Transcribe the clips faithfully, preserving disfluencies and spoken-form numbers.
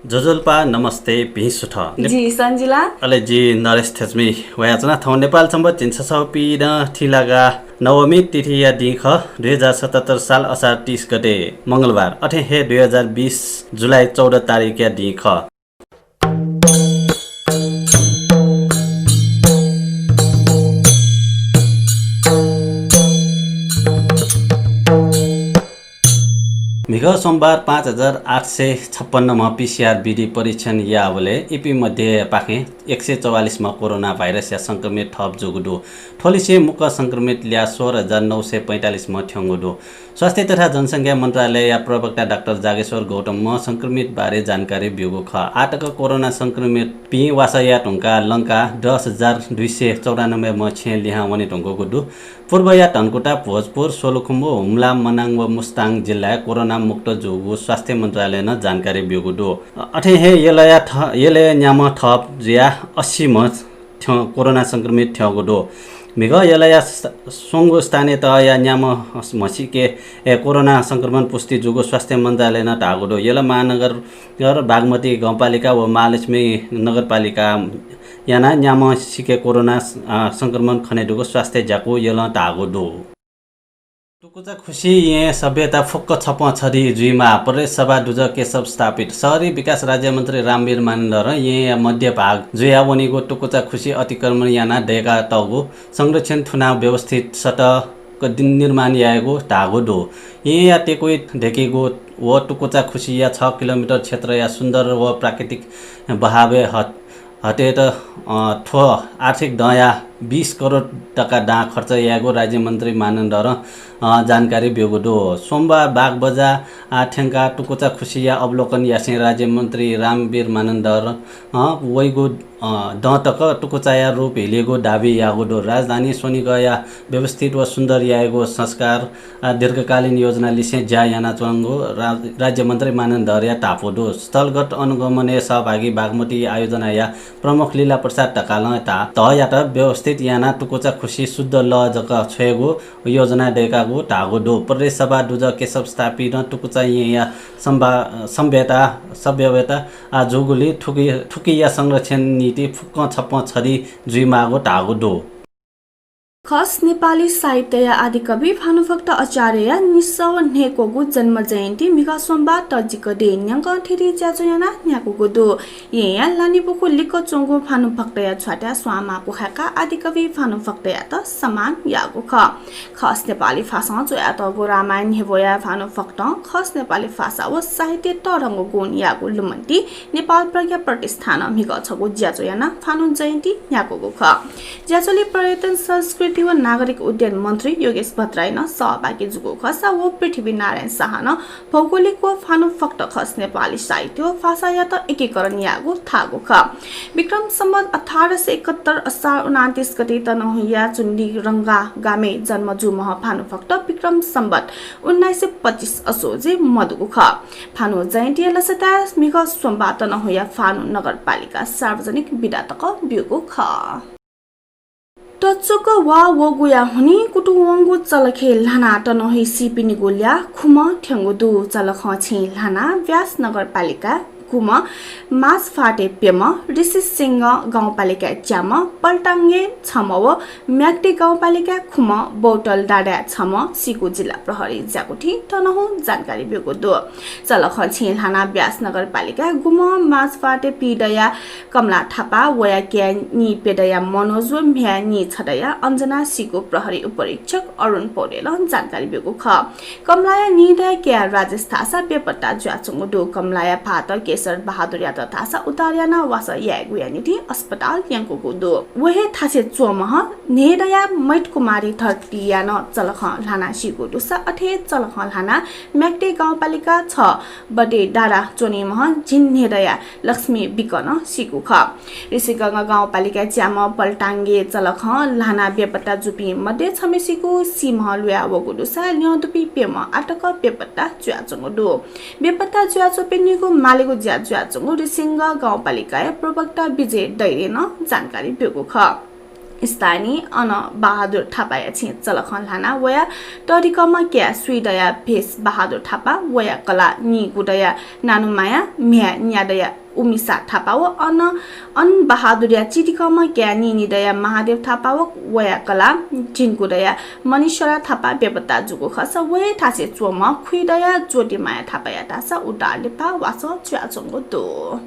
ज्वजलपा, नमस्ते, भिं सुथ। ने- जि सन्जिला। अले जि नरेश थेच्मी। वयाच्वना थौं नेपाल सम्बत झिंछसः पीदँ थिलागा नवमी तिथिया दिं खः, दुई हजार सतहत्तर साल असार तीस गते मंगलबार, अथे हे दुई हजार बीस जुलाई चौध तारिखया दिं खः। म्हिगः सोमबार पाँच हजार आठ सय छप्पन्नम्ह पीसीआर विधि परीक्षण याःबलय् इपिं मध्ये पाखें एक सय चौवालिसम्ह कोरोना भाइरसया संक्रमित थप जूगु दु। थ्वलिसें मुक्कं संक्रमित ल्याः सोह्र हजार नौ सय पैंतालिसम्ह थ्यंगु दु। स्वास्थ्य तथा जनसंख्या मन्त्रालयया प्रवक्ता डाक्टर जागेश्वर गौतमं संक्रमित बारे जानकारी ब्यूगु खः। आःतक कोरोना संक्रमितपिं वासः याये धुंकाः लंकाः दस हजार दुई सय चौरानब्बेम्ह छेँ लिहां वने धुंकूगु दु। पूर्वया धनकुटा, भोजपुर, सोलुखुम्बु, हुम्ला, मनाङ व मुस्ताङ जिल्लाय् कोरोना मुक्त जूगु स्वास्थ्य मन्त्रालयनं जानकारी ब्यूगु दु। अथे हे यलया थ-, यलया न्याम्ह थप जुयाः अस्सीम्ह थ्यं-, कोरोना संक्रमित थ्यंगु दु। म्हिगः यलया स-, स्वंगू स्थानीय तहया न्याम्ह म्हसीके, ए, कोरोना संक्रमण पुष्टि जूगु स्वास्थ्य मन्त्रालयनं धाःगु दु। यल महानगर, बागमती गाउँपालिका व महालक्ष्मी नगरपालिका यानाः न्याम्ह सिके कोरोना, अ, संक्रमण खनेदुगु स्वास्थ्य ज्याकू यलं धाःगु दु। टुकुचा खुसी येँ सभ्यता फुक्क छप्पँ छधी जुइमाः, प्रदेश सभा दुजः केशव स्थापित। शहरी विकास राज्यमन्त्री रामवीर मानन्धरं येँया मध्य भाग जुयाः वनीगु टुकुचा खुसी अतिक्रमण यानाः दय्कातःगु संरक्षण थुनाः व्यवस्थित सडक निर्माण यायेगु धाःगु दु। येँया टेकुइ ढेकीगु व टुकुचा खुसीया छ किलोमिटर क्षेत्रया सुन्दर व प्राकृतिक बहावय् हत हटेत, अ, थ्व आर्थिक दँया बीस करोड तका दां खर्च यायेगु राज्यमन्त्री मानन्धरं, अ, जानकारी ब्यूगु दु। सोमबार बागबजार, आ, थ्यंकाः टुकुचा खुसीया अवलोकन यासें राज्यमन्त्री रामवीर मानन्धर, अ, वइगु, अ, दँ तक टुकुचाया रूप हिलेगु दाबी याःगु दु। राजधानी स्वनिगःया व्यवस्थित व सुन्दर यायेगु संस्कार आ, दीर्घकालीन योजना लिसें ज्या यानाच्वंगु रा-, राज्यमन्त्री मानन्धरया धापू दु। स्थलगत अनुगमनय् सहभागी बागमती आयोजनाया प्रमुख लीला प्रसाद ढकालं धा-, धयात व्यवस्थित यानाः टुकुचा खुसी शुद्ध लः जक छ्वयेगु योजना दय्कागु धाःगु दु। प्रदेश सभा दुजः केशव स्थापितं टुकुचा येँया सम्भा-, सम्भ्यता, सभ्यता, आ, जूगुलिं थुकी-, थुकिया संरक्षण निंतिं फुक्कं छप्पँ छधी जुइमाःगु धाःगु दु। खस नेपाली साहित्यया आदिकवि भानुभक्त आचार्यया निसः व न्हय्क्वःगु जन्म जयन्ती म्हिगः सोमबार तःजिक दँय् न्यंकं थीथी ज्याझ्वः यानाः न्ह्याकूगु दु। येँया लानिबुखु लिक्क च्वंगु भानुभक्तया छ्वाताय् स्वांमाः क्वखाय्काः आदिकवि भानुभक्तयात सम्मान याःगु खः। खस नेपाली भाषां च्वयातःगु रामायण न्ह्यब्वया भानुभक्तं खस नेपाली भाषा व साहित्य तःधंगु गुण याःगु लुमन्ति नेपाल प्रज्ञा प्रतिष्ठानं म्हिगः छगू ज्याझ्वः यानाः भानु जयन्ती न्ह्याकूगु खः। ज्याझ्वलय् पर्यटन, संस्कृति व नागरिक उड्डयन मन्त्री योगेश भट्टराई नं सहभागी जूगु खःसा व पृथ्वीनारायण शाहं नं भौगोलिक व भानुभक्त खस नेपाली साहित्य व भाषायात एकीकरण याःगु धाःगु खः। विक्रम सम्वत अठार सय एकहत्तर असार उनान्तिस गते तनहुँया चुन्डी रंगा गामय् जन्म जूम्ह भानुभक्त विक्रम सम्वत उन्नाइस सय पच्चिस असोजय् मदुगु खः। भानु जयन्तीया लसताय् म्हिगः सोमबार तनहुँया भानु नगरपालिकां सार्वजनिक बिदा तक ब्यूगु खः। तच्वक वा वःगुया हुनिं कुतुं वंगु चलखय् ल्हानाः तनहुँइ सीपिनिगु ल्याः खुम्ह थ्यंगु दु। चलखं छेँय् ल्हानाः ब्यास नगरपालिकाय् गुम्ह, माछ्फाँटय् प्यम्ह, ऋषिसिंह गाउँपालिकाय् च्याम्ह, पल्टाङय् छम्ह व म्याग्दि गाउँपालिकाय् खुम्ह, बौटल डाँडाय् छम्ह सीगु जिल्ला प्रहरी ज्याकुथिं तनहुँं जानकारी ब्यूगु दु। चलखं छेँय् ल्हानाः ब्यास नगरपालिकाय् गुम्ह, माछ्फाँटय् पीदँया कमला थापा, वया काय् नीप्यदँया मनोज व म्ह्याय् नीछदँया अञ्जना सीगु प्रहरी उपरीक्षक अरुण पौडेलं जानकारी ब्यूगु खः। कमलाया नीदँया काय् राजेश धाःसा बेपत्ता जुयाच्वंगु दु। कमलाया भाःत केशर बहादुरयात धाःसा उद्धार यानाः वासः यायेगुया निंतिं अस्पताल यंकूगु दु। व हे थासय् च्वंम्ह न्हय्दँया मैतकुमारी धर्तीया नं चलखं ल्हानाः सीगु दुसा अथे हे चलखं ल्हानाः म्याग्दि गाउँपालिका छ बडे डाँडा च्वनीम्ह झिंन्हय्दँया लक्ष्मी बिकं नं सीगु खः। ऋषिगंगा गाउँपालिकाय् च्याम्ह पल्टाङय् चलखं ल्हानाः बेपत्ता जूपिं मध्ये छम्हेसिगु सीम्ह लुया वःगु दुसा ल्यं दुपिं प्यम्ह आःतक बेपत्ता जुयाच्वंगु दु। बेपत्ता जुयाच्वंपिनिगु मालेगु ज्या जुयाच्वंगु ऋषिगंगा गाउँपालिकाया प्रवक्ता विजय दैलें नं जानकारी ब्यूगु खः। स्थानीय अन बहादुर थापाया छेँ चलखं ल्हाना वया तःधिकःम्ह काय् स्वीदँया भेष बहादुर थापा, वया कलाः नीगुदँया नानुमाया म्ह्याय् न्यादँया उमिसा थापा व अन, अन बहादुरया चिधिकःम्ह काय् नीनिदँया महादेव थापा व वया कलाः झिंगुदँया मणिश्वरा थापा बेपत्ता जूगु खःसा व हे थासय् च्वंम्ह खुइदँया ज्योतिमाया थापाया थासय् उद्धार लिपा वासः जुयाच्वंगु दु।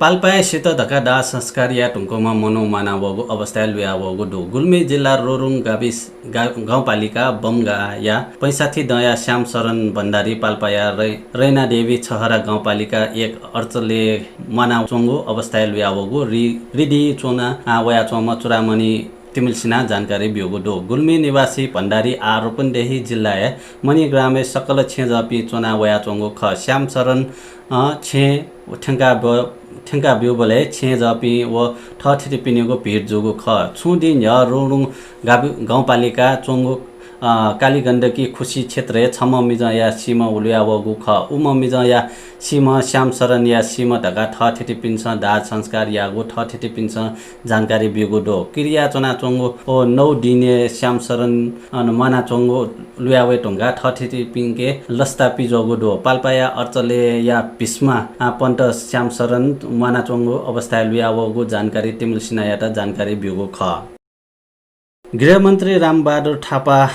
पाल्पाय् सित धकाः दाह संस्कार याये धुंकूम्ह मनू म्वाना वःगु अवस्थाय् लुया वःगु दु। गुल्मी जिल्ला रोरुङ गाविस गा-, गाउँपालिका बमगाया पैंसठ्ठी दँया श्यामशरण भण्डारी पाल्पाया रै-, रैनादेवी छहरा गाउँपालिका एक अर्चले म्वाना च्वंगु अवस्थाय् लुया वःगु रि-, रिडी च्वना, आ, वयाच्वंम्ह चुडामणि तिमिल्सिनां जानकारी ब्यूगु दु। गुल्मी निवासी भण्डारी आः रूपन्देही जिल्लाया मणिग्रामय् सकल छेँजःपिं च्वना वयाच्वंगु खः। श्यामशरण, अ, छेँ थ्यंका ब-, थ्यंका ब्यूबलय् छेँजःपिं व थःथितिपिनिगु भिड जूगु खः। छुं दिं न्ह्यः रोरुङ गावि-, गाउँपालिका च्वंगु, अ, कालीगण्डकी खुसी क्षेत्रय् छम्ह मिजंया सीम्ह लुया वःगु खः। उम्ह मिजंया सीम्ह श्यामशरणया सीम्ह धकाः थःथितिपिन्सं दाह संस्कार याःगु थःथितिपिन्सं जानकारी ब्यूगु दु। किरिया च्वनाच्वंगु व नौ दिने श्यामशरण, अ, म्वानाच्वंगु लुया वये धुंकाः थःथितिपिन्के लसता पिज्वःगु दु। पाल्पाया अर्चलेया भिस्मा, आ, पन्त श्यामशरण म्वानाच्वंगु अवस्थाय् लुया वःगु जानकारी तिमिल्सिनायात जानकारी ब्यूगु खः। गृहमन्त्री रामबहादुर थापा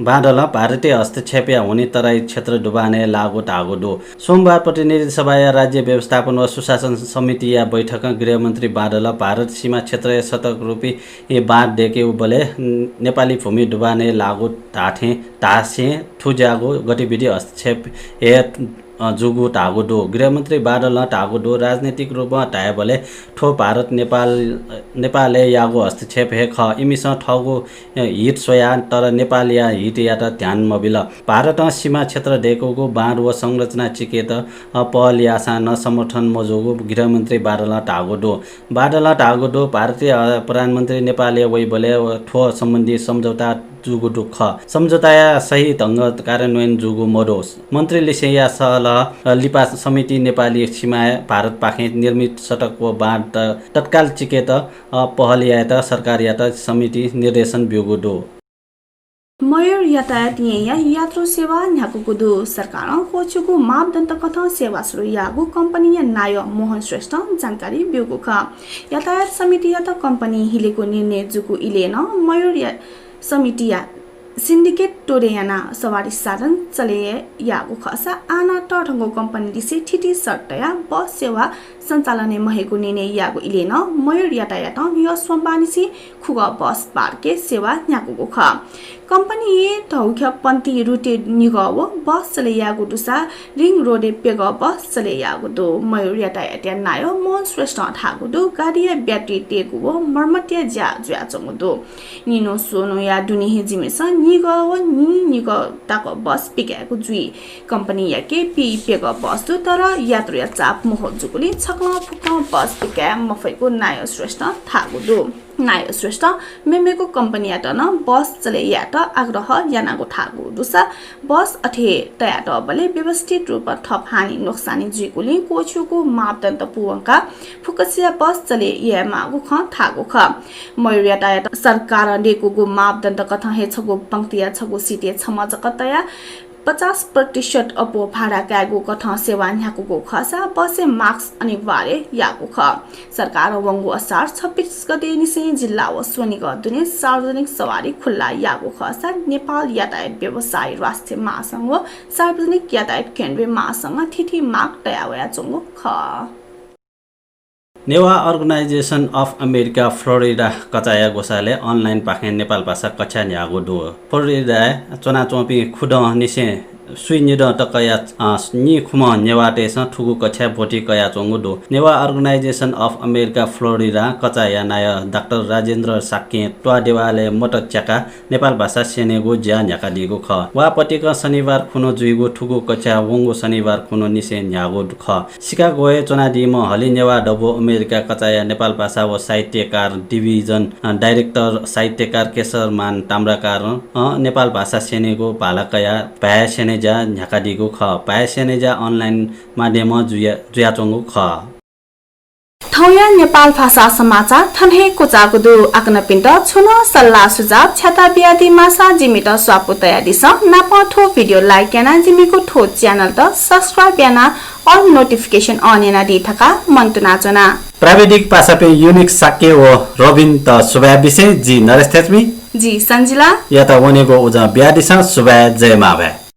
बादलं भारतीय हस्तक्षेपया हुनिं तराई क्षेत्र दुबानय् लाःगु धाःगु दु। सोमबार प्रतिनिधि सभाया राज्य व्यवस्थापन व सुशासन समितिया बैठकं गृहमन्त्री बादलं भारत सीमा क्षेत्रय् सतर्क रूपी बाँध दय्केगुबलय् नेपाली भूमि दुबानय् लाःगु धाःथें धासें थुज्याःगु गतिविधि हस्तक्षेप हे, अ, जूगु धाःगु दु। गृहमन्त्री बादलं धाःगु दु, राजनैतिक रूपं धायेबलय् थ्व भारत नेपाल, नेपालय् याःगु हस्तक्षेप हे खः। इमिसं थःगु हित स्वयाः तर नेपालया हितयात ध्यान मबिल। भारतं सीमा क्षेत्र दय्कूगु बाँध व संरचना चिकेत, अ, पहल याःसां नं समर्थन मजूगु गृहमन्त्री बादलं धाःगु दु। बादलं धाःगु दु, भारतीय, अ, प्रधानमन्त्री नेपालय् वइबलय्, अ, थ्व सम्बन्धी सम्झौता जूगु दु खः। सम्झौताया सही ढंग कार्यान्वयन जूगु मदु। मन्त्रीलिसेया सल्लाह, अ, लिपा समिति नेपाली सीमाय् भारतपाखें निर्मित सडक व बाँध त-, तत्काल चिकेत, अ, पहल यायेत सरकारयात समिति निर्देशन ब्यूगु दु। मयूर यातायात येँया यात्रु सेवा न्ह्याकूगु दु। सरकारं क्वःछिउगु मापदण्ड कथं सेवा सुरु याःगु कम्पनीया नायः मोहन श्रेष्ठं जानकारी ब्यूगु खः। यातायात समितियात कम्पनी हिलेगु निर्णय जूगु इलय् नं मयूर या-, समितिया सिन्डिकेट तोडे यानाः सवारी साधन चले याःगु खःसा आः नं तःधंगु कम्पनीलिसे थीथी शर्त तयाः बस सेवा सञ्चालनय् मह्येगु निर्णय याःगु इलय् नं मयूर यातायातं यः सोमबारनिसें खुगः बस पार्कय् सेवा न्ह्याकूगु खः। कम्पनीं धौख्यः पन्ति रुटय् निगः व बस चले याःगु दुसा रिङ रोडय् प्यगः बस चले याःगु दु। मयूर यातायातया नायः मोहन श्रेष्ठं धाःगु दु, गाडीया ब्याट्री तयेगु व मर्मतया ज्या जुयाच्वंगु दु। निन्हु स्वन्हुया दुने हे जिमिसं निगः व नीनिगः तक बस पिकायेगु जुइ। कम्पनीयाके पीप्यगः बस दु, तर यात्रुया चाप महो जूगुलिं छकलं फुक्कं बस पिकाये मफइगु नायः श्रेष्ठं धाःगु दु। नायः श्रेष्ठं मेमेगु कम्पनीयात नं बस चले यायेत आग्रह यानागु धाःगु दुसा बस अथे हे तयातःबलय् व्यवस्थित रूपं थप हानि नोक्सानी जुइगुलिं क्वःछिउगु मापदण्ड पूवंकाः फुक्कसिया बस चले यायेमाःगु खँ धाःगु खः। मयूर यातायातं सरकारं दय्कूगु मापदण्ड कथं हे छगू पंक्तिया छगू सिटय् छम्ह जक तयाः पचास प्रतिशत अप्वः भाडा कायेगु कथं सेवा न्ह्याकूगु खःसा बसय् mask अनिवार्य याःगु खः। सरकारं वंगु असार छब्बीस गतेनिसें जिल्ला व स्वनिगः दुने सार्वजनिक सवारी खुल्ला याःगु खःसा नेपाल यातायात व्यवसायी राष्ट्रिय महासंघ व सार्वजनिक यातायात केन्द्रीय महासंघं थीथी माग तया वयाच्वंगु खः। Newah Organization of America Florida कचाया ग्वसालय् online पाखें नेपाल भाषा कक्षा न्ह्याःगु दु। फ्लोरिडाय् च्वनाच्वंपिं खुदँनिसें स्वीनिदँ तकया, अ, नीखुम्ह नेवाःतय्सं थुगु कक्षाय् ब्वति कयाच्वंगु दु। Newah Organization of America Florida कचाया नायः डाक्टर राजेन्द्र शाक्यं त्वाःदेवालय् मत च्याकाः नेपाल भाषा स्यनेगु ज्या न्ह्याकादीगु खः। वा पतिकं शनिबार खुन्हु जुइगु थुगु कक्षा वंगु शनिबार खुन्हुनिसें न्ह्याःगु खः। सिकागोय् च्वनादीम्ह हलिं नेवाः दबू अमेरिका कचाया नेपाल भाषा व साहित्यकार division, अ, director साहित्यकार केशरमान ताम्राकारं, अ, नेपाल भाषा स्यनेगु भाला कयाः भाय् स्यने ज्या न्ह्याकादीगु खः। भाय् स्यने ज्या online माध्यमं जुया-, जुयाच्वंगु खः। थौंया नेपाल भाषा समाचार थन हे क्वचाःगु दु। आकनपिन्त छुं नं सल्लाह सुझाव छ्याता बियादी माःसा जिमित स्वापू तयादिसँ। नापं थ्व video like यानाः जिमिगु थ्व channel त subscribe यानाः all notification on यानादी धकाः मनंतुना च्वना। प्राविधिक पासापिं युनिक शाक्य व रोबिनत सुभाय् बिसें जि नरेश थेच्मी। जि सञ्जिला। यात वनेगु उजं बियादिसँ। सुभाय्, जय मांभाय्।